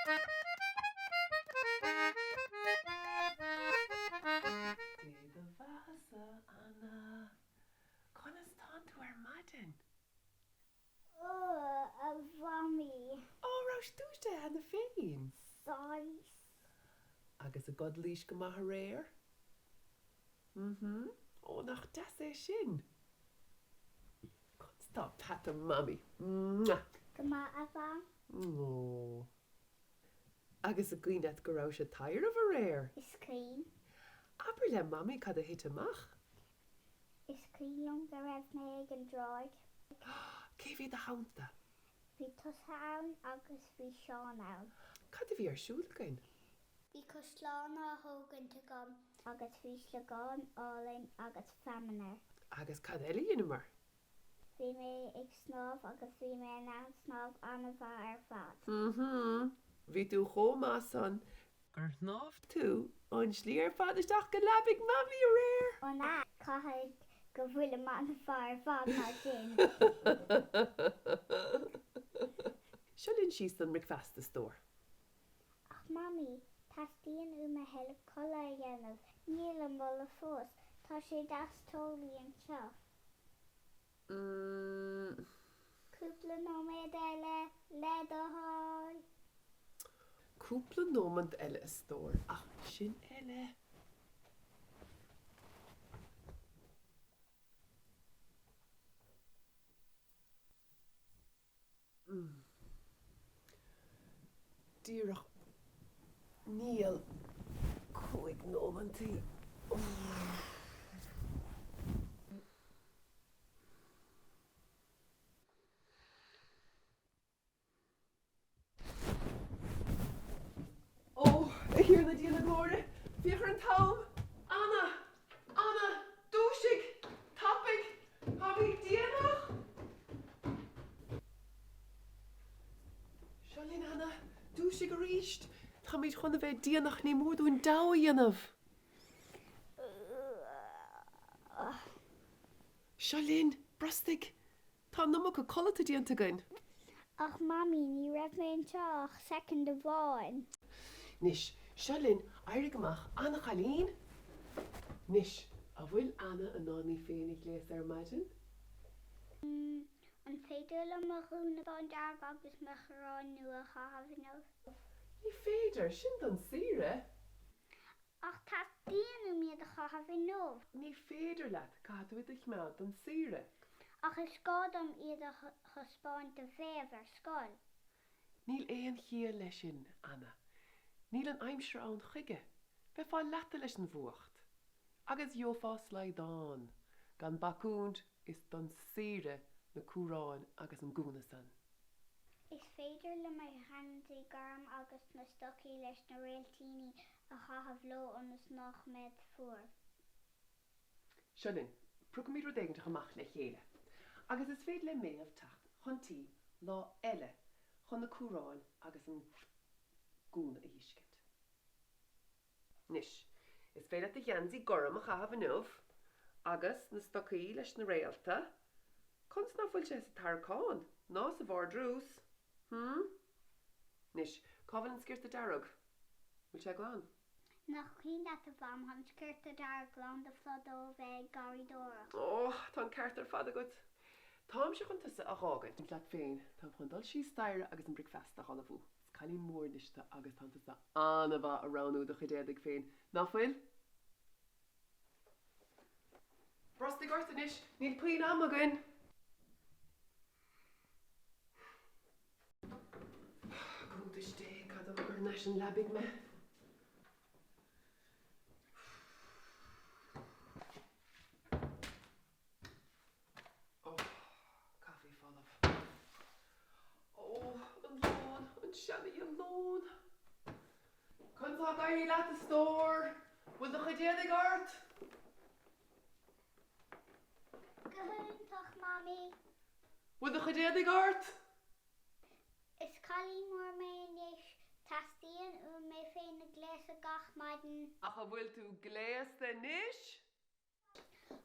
Dé do bheatha-sa, Anna. Conas tánn tú ar maidin? Ó, a Mhamaí. Ó, rabhais dúisithe cheana féin? Saghas. Agus an gcodlaís go maith aréir? Mm-hmm. Ó, nach deas é sin? Conas tá peata Mamaí? Mwah! Go maith, a Mham. Ó. Agus an cuimhin leat go rabhais ag taidhreamh aréir? Is cuimhin. Abair le Mamaí cad a thit amach. Is cuimhin liom go raibh mé ag an dtráigh. Cé bhí i do theannta? Bhí tusa ann agus bhí Seán ann. Cad a bhí ar siúl againn? Bhí caisleán á thógaint agam. Agus bhí sliogán álainn agus feamainn air. Agus cad eile a dheineamar? Bhí mé ag snámh agus bhí mé in ann snámh an-mhaith ar fad. Mm-hmm. Bhí tú chomh maith san gur shnámh tú an slí ar fad isteach go leabaidh Mamaí aréir! An ea? Caithfidh go bhfuilim an-mhaith ar fad mar sin. Seo linn síos don mbricfeasta, a stór. Ach Mamaí, teastaíonn uaim a thuilleadh codladh a dhéanamh. Nílim ullamh fós. Tá sé deas teolaí anseo. Cúpla nóiméad eile, le do thoil. Cúpla nóiméad eile, a stór, ach sin eile. Díreach níl 5 nóimeantaí. Ó, a Thiarna Dia na Glóire, féach ar an t-am! Anna! Anna! Dúisigh! Tapaidh! Táimid déanach! Seo linn, Anna! Dúisigh arís! Táimid chun a bheith déanach, ní mór dúinn deabhadh a dhéanamh! Seo linn! Brostaigh! Tá an iomarca codlata déanta againn. Ach Mamaí, ní raibh mé anseo ach soicind amháin. Anois, seo linn, éirigh amach, Anna chailín! Anois, an bhfuil Anna in ann í féin a ghléasadh ar maidin? An féidir liom mo ghúna bándearg agus mo chuaráin nua a chaitheamh inniu? Ní féidir, sin don saoire. Ach teastaíonn uaim iad a chaitheamh inniu. Ní féidir leat, caithfidh tú iad a choimeád don saoire. Ach is gá dom iad a thaispeáint do Mhéabh ar scoil. Níl aon chiall leis sin, Anna. Níl an aimsir ann chuige. Bheifeá leata leis an bhfuacht. Agus gheofá slaghdán. Gan bacúint, is don saoire na cuaráin agus an gúna san. Is féidir liom mo gheansaí gorm agus na stocaí leis na réiltíní a chaitheamh leo ionas nach mbead fuar. Seo linn, piocfaimid rud éiginteach amach le chéile. Agus is féidir le Méabh teacht chun tí lá eile chun na cuaráin agus an gúna a fheiscint. Anois, is féidir leat do gheansaí gorm a chaitheamh inniu, agus na stocaí leis na réalta. Conas ná fuil sé sa tarraiceán, ná sa vardrús? Hm? Anois, cá bhfuil an sciorta dearg? Bhfuil sé glan? Nach cuimhin leat, a Mham, tá an sciorta dearg lán de phlud ó bheith ag garraíodóireacht. Ó, tá an ceart ar fad agat. Táimse chun tusa a dh'fhágaint leat féin. Táim chun dul síos staighre agus an bricfeasta a dh'ullmhú. Is cailín mór anois tú agus tánn tusa an-mhaith a roghnú do chuid éadaigh féin, ná fuil? Brostaigh ort anois, níl puinn ama againn! Go bhfóire Dé, cad a thug thar n-ais an leabaidh mé? Ó, caife folamh. Ó, an lón, an seanadh lón. Conas tá ag éirí leat, a stór? Bhfuil do chuid éadaigh ort? Go hiontach, Mamaí. Bhfuil do chuid éadaigh ort? Is cailín mór mé anois. Teastaíonn uaim mé féin a ghléasadh gach maidin. Ach an bhfuil tú gléasta anois?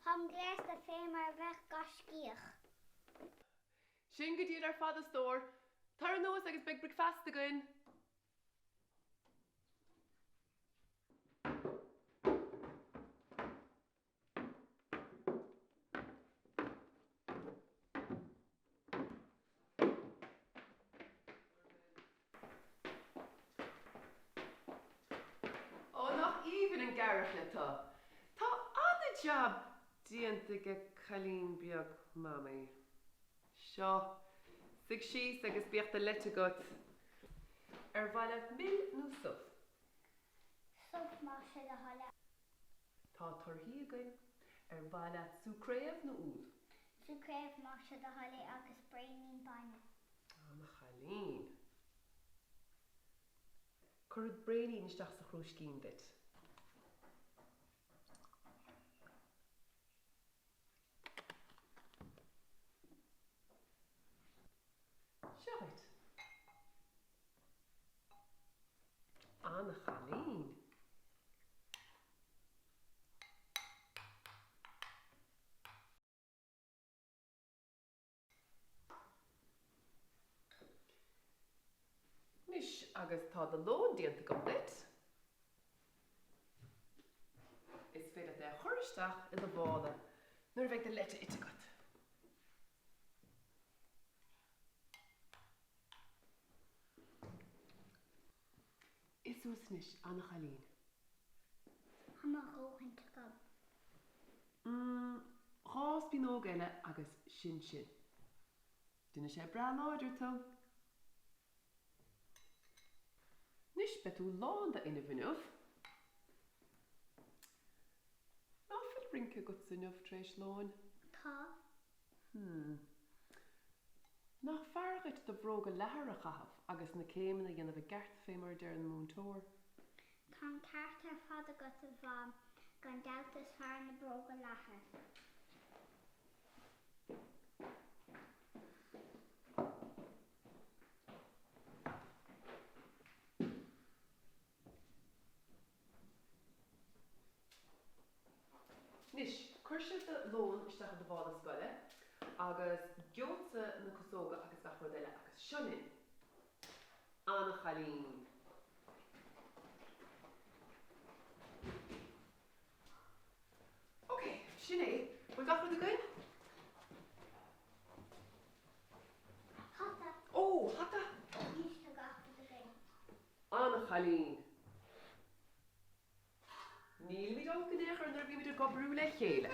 Táim gléasta fé mar a bheadh gaiscíoch. Sin go diail ar fad, a stór. Tar anuas agus beidh bricfeasta againn. An-ghearrach le tu. Tá an-jab déanta ag cailín beag Mamaí. Seo, suigh síos agus bíodh do leite agat. Ar mhaith leat mil nó subh? Subh más é do thoil é. Tá torthaí againn. Ar mhaith leat sú craobh nó úll? Sú craobh más é do thoil é agus braonín bainne. Ah, mo chailín. Cuirfead braoinín isteach sa chrúiscín duit. Seo dhuit. An-chailín. Anois agus tá do lón déanta agam duit, is féidir leat é a chur isteach i do mhála nuair a bheidh do leite ite agat. Ith suas anois, an-chailín. Tá mo dhóthain agam. Mm, 2 spíonóg eile agus sin sin. Déanfaidh sé breá láidir tú. Anois beidh tú lán d'fhuinneamh inniu. Ná fuil rince agatsa inniu tar éis lóin? Tá. Hmm. Nach fearr dhuit do bhróga leathair a chaitheamh agus na céimeanna a dhéanamh i gceart fé mar a deir an múinteoir? Tá an ceart ar fad agat a Mham, gan dabht is fearr na bróga leathair. Anois, cuirse do lón isteach i do mhála scoile agus gheobhadsa na casóga agus gach rud eile agus seo linn. An-chailín. Ok, sin é. Bhfuil gach rud againn? Hata. Ó, hata! Anois tá gach rud againn. An-chailín. Nílimid olc in aon chor nuair a bhímid ag oibriú le chéile.